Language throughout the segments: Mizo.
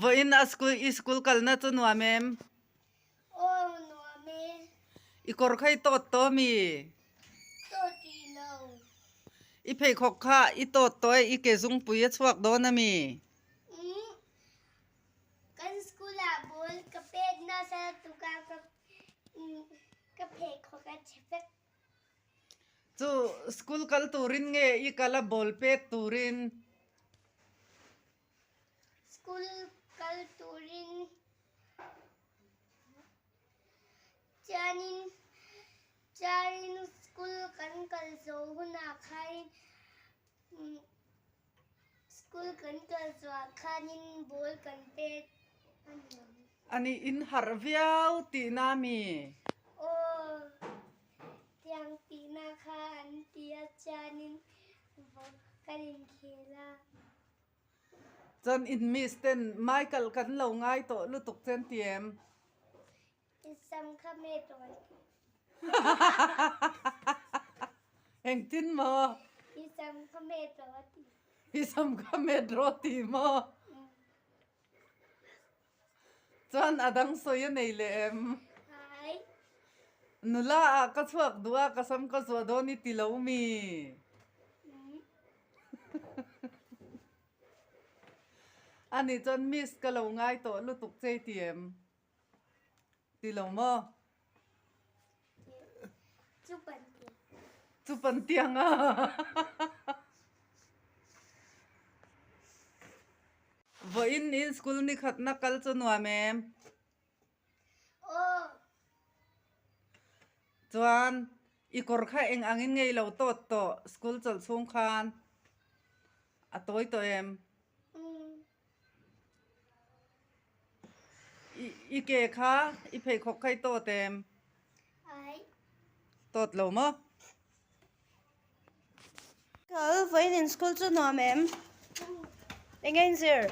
Vawiin a school i school kalna chu nuam em? Aw nuam e. I kawr kha i tawt tawh mi? Tawt i lo. I pheikhawk kha i tawt tawh e i ke zungpui a chhuak dawn a mi? Umm. Kan school ah ball ka pek nasa tuk a ka ka pheikhawk a chhe vek. Chu school kal turin nge i kal a ball pek turin? School kal turin chuanin chuanin school kan kal zawh hunah khanin school kan kal zawhah khanin ball kan pek a ni ang. A nih in harh viau tihna mi? Aw, tiang tihna kha an ti a chuanin kan inkhel a. Chuan in miss ten Michael kan lo ngai tawh lutuk chen ti em? I sam kha me tawh an ti. Engtin maw? I sam kha me tawh a ti. I sam kha me rawh ti maw? Chuan a dang sawi a nei leh em? Hai. Nula ah ka chhuak duh a, ka sam ka zuah dawn i ti lo mi? Ani chuan miss ka lo ngai tawh lutuk che i ti em? Ti lo maw? Chu pan tiang. Chu pan tiang a. Vawiin in school ni khatna kal chu nuam em? Aw. Chuan i kawr kha eng angin ngei lo tawt tawh school chawlh chhung khan a tawi tawh em? I ke kha i pheikhawk kha i tawt em? Ai. Tawt lo maw? Kal vawiin in school chu nuam em? Eng nge in zir?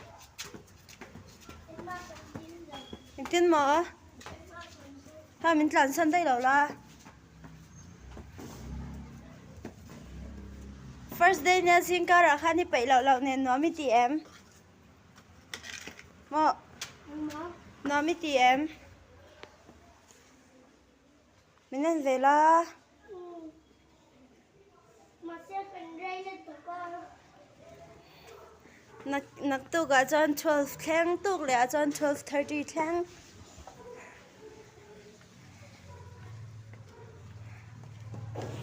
Engtin maw? Ha min tlansan daih lo la. First day nia zing karah khan i peih loh loh nen nuam i ti em? Maw? Nuam i ti em? Min en ve la. Nak naktukah chuan 12 thleng tuk leh ah chuan 12:30 thleng.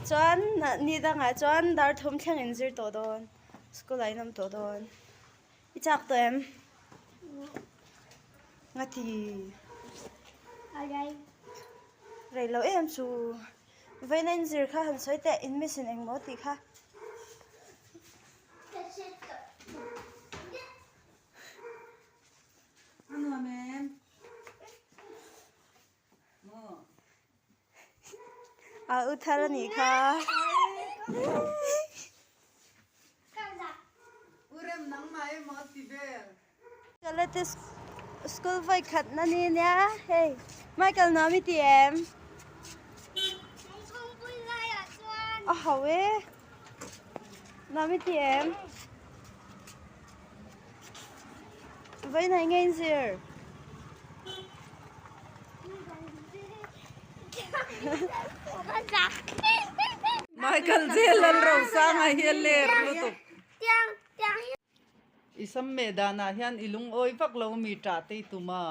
Chuan ni dangah chuan dar thum thleng in zir tawh dawn school ah in awm tawh dawn. I chak tawh em? Ngati. Rei lo em chu. Vawiin a inzir kha han sawi teh in mission engmaw tih kha. A nuam em? Maw? A u thar a nih kha. U rem nangmah emaw ti vel. Kalate school vawi khat na ni nia hei Michael nuam i ti em? A ho e nuam i ti em? Vawiin ah enge in zir? Michael J Lalrosanga hi a ler lutuk. I sam meh danah hian i lungawi vak lo mi ṭah te i tum a?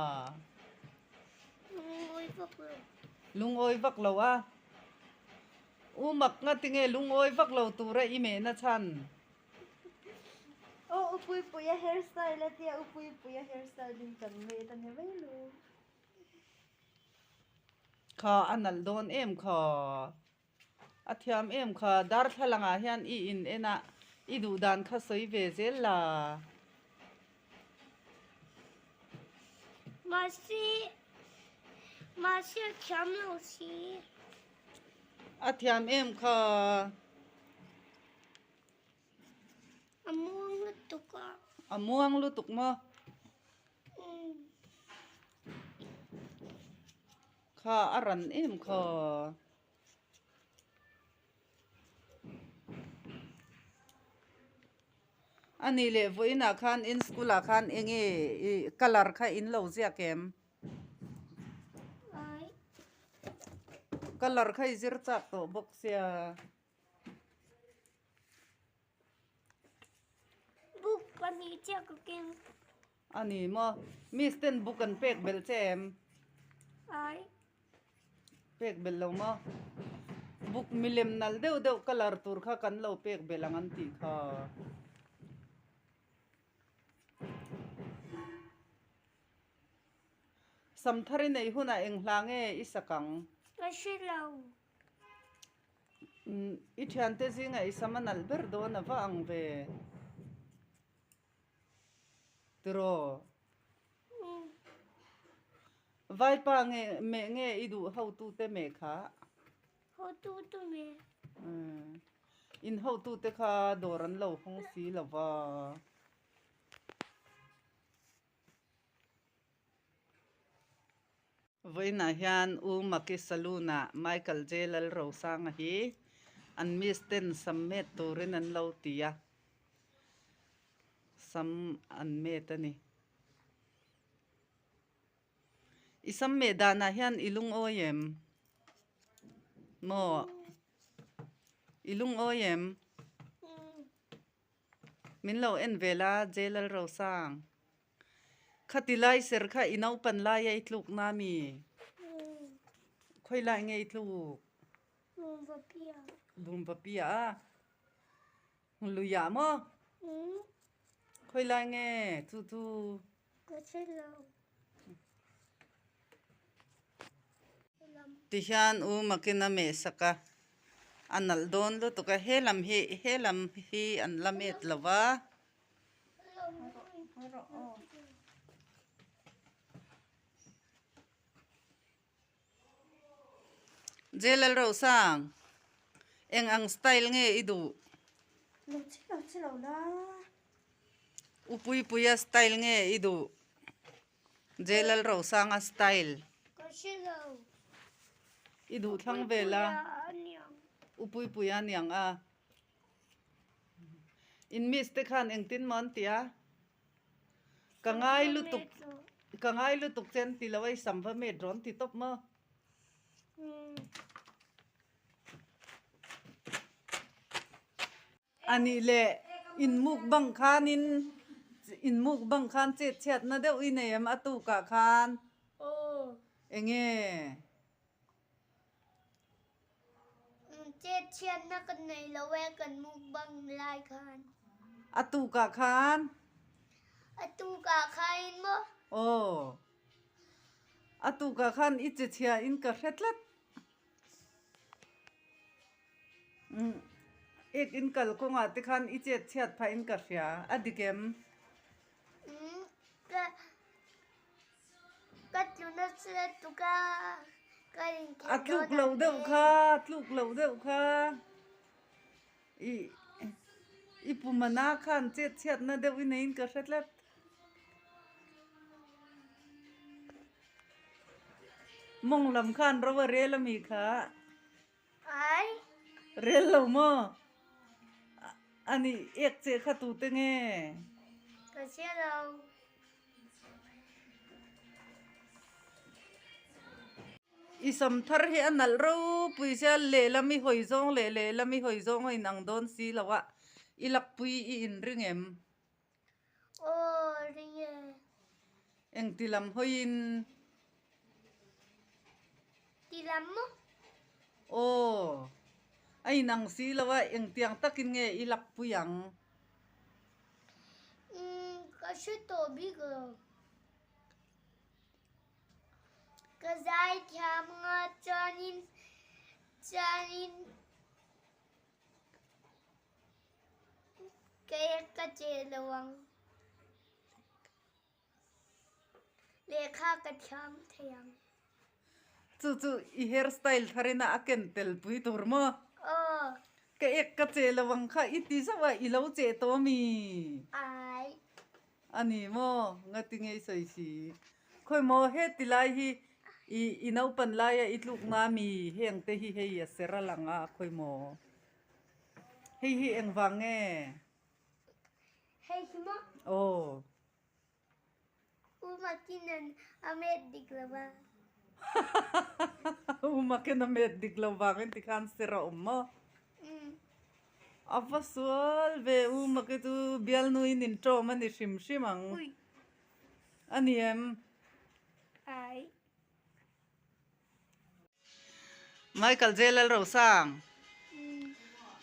Lungawi vak lo a. U mak nga tinge lungawi vak lo tura i mehna chhan? Aw u Puipuia hairstyle a tia u Puipuia hairstyle in kan met a ni mai lo. Kha a nalh dawn em kha. A thiam em kha darthlalang ah hian i in en a i duh dan kha sawi ve zel la. Mahse mahse a thiam lo si. A thiam em kha. A muang lutuk a. A muang lutuk maw? Kha a ran em kha. A nih leh vawiinah khan in school ah khan eng nge i colour kha in lo ziak em? Colour kha i zir chak tawh bawk sia. Book pahnih chiah ka keng. A ni maw? Miss ten book an pek belh che em? Ai. Pek belh lo maw? Book milem nalh deuh deuh colour tur kha kan lo pek belh ang an tih kha. Samthar i neih hunah eng hla nge i sak ang? Ka hre lo. I thiante zingah i sam a nalh ber dawn a va ang ve. Tiraw? Vaipa nge meh nge i duh hotute meh kha? Hotute meh. In hotute kha dawr an lo hawng si lo va. Vawiinah hian U Maki Saloon-ah Michael J. Lalrosanga hi an miss ten sam met turin an lo ti a, sam an met a ni. I sam meh danah hian i lungawi em? Maw? I lungawi em? Min lo en ve la, J. Lalrosang. Khati lai ser kha i naupan lai a i tluk na mi? Khawi lai nge i tluk? Bumva piah a. Lui ah maw? Khawi lai nge chu chu? Tihian u makin a meh sak a, a nalh dawn lutuk a, he lam hi he lam hi an la met lo va. J Lalrosang, eng ang style nge i duh? Lo chi lo chi lo la. U Puipuia style nge i duh? J Lalrosanga style. Ka hre lo. I duh thlang vel a. U Puipuia aniang a. In miss te khan engtin maw an ti a? Ka ngai lutuk ka ngai lutuk che an ti lo a i sam va met rawn ti tawp maw? A nih leh in mukbang khanin in mukbang khan chet chhiatna deuh i nei em a tukah khan? Enge? Chet chhiatna kan nei lo e kan mukbang lai khan. A tukah khan? A tukah khain maw? Aw. A tukah khan i che chhia in ka hre tlat. Ek in kal kawngah te khan i chet chhiat phah in ka hria. A dik em? Ka Ka tlu nasa tuk a, ka inkhel A tluk lo deuh kha, tluk lo deuh kha. I i pumana khan chet chhiatna deuh i neiin ka hre tlat. Mawng lam khan ro a rel a mi kha. Ai. Rel lo maw? Ani ek che kha tute nge? Ka hria lo. I sam thar hi a nalh ropui sia lehlam i hawi zawng leh lehlam i hawi zawng a inang dawn si lo a, i lakpui i inring em? Aw ring e. Engti lam hawiin? Ti lam maw? Aw, a inang si lo a, engtiang takin nge i lakpui ang? Umm ka hre tawh bik lo. Ka zai thiam nga chuanin chuanin kei ka che lo ang. Lehkha ka thiam thei ang. Chu chu i hair style tharina a ken tel pui tur maw? Aw. Ka ek ka che lo ang kha i ti zauh a, i lo che tawh ami? Ai. A ni maw? Ngati ngei sawi si. Khawi maw he ti lai hi i i naupan laia i tluk na mi heng te hi hei a ser a lang a khawi maw? Hei hi engvang nge? Hei hi maw? Aw. U Makinan a met dik lo va. U Makin a met dik lo vangin tikhan ser a awm maw? A va sual ve U Maki chu bialnuin inṭawm a ni hrim hrim ang. A ni em? Ai. Michael J Lalrosang,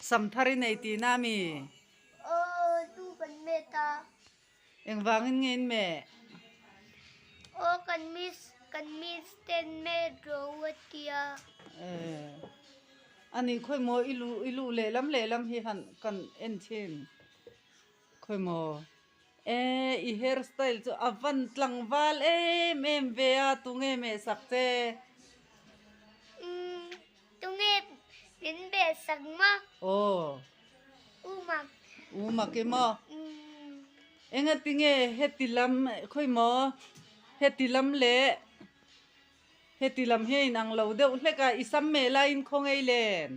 Samthar i nei tihna a mi? Aw, tu kan met a. Engvangin nge in meh? Aw, kan miss, kan miss ten met ro a tia. Eh, a nih khawi maw i luh, i luh lehlam lehlam hi han kan en thin. Khawi maw? Eh, i hair style chu a van tlangval em em ve a, tunge meh sak che? Umm, tunge min beh sak maw? Aw. U mak. U mak i maw? Umm. Engati nge heti lam, khawi maw? Heti lam leh heti lam hi a inang lo deuh hlek a, i sam meh laiin khaw ngei len?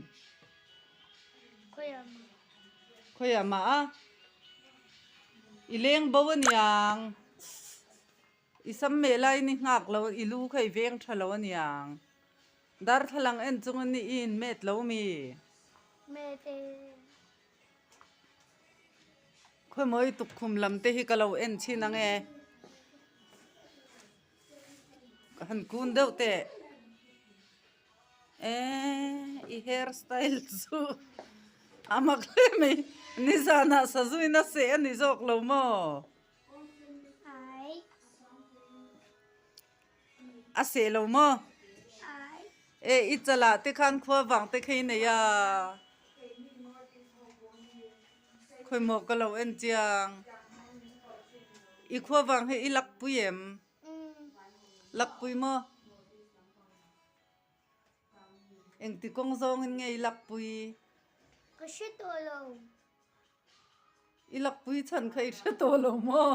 Khawi ah maw? Khawiah mah a i leng bo aniang i sam meh laiin i nghak lo i lu kha i veng tha lo aniang darthlalang en chungin i inmet lo mi? Met e. Khawimaw i tukkhum lam te hi ka lo en chhin ang e. Ka han kun deuh teh. Eee i hair style chu a mak hle mai nizanah sazuina seh a ni zawk lo maw? A seh lo maw? E i chalah te khan khua vang te kha i nei a khawimaw ka lo en chiang i khua vang hi i lakpui em? Lakpui maw? Engti kawng zawngin nge i lakpui? Ka hre tawh lo. I lakpui chhan kha i hre tawh lo maw?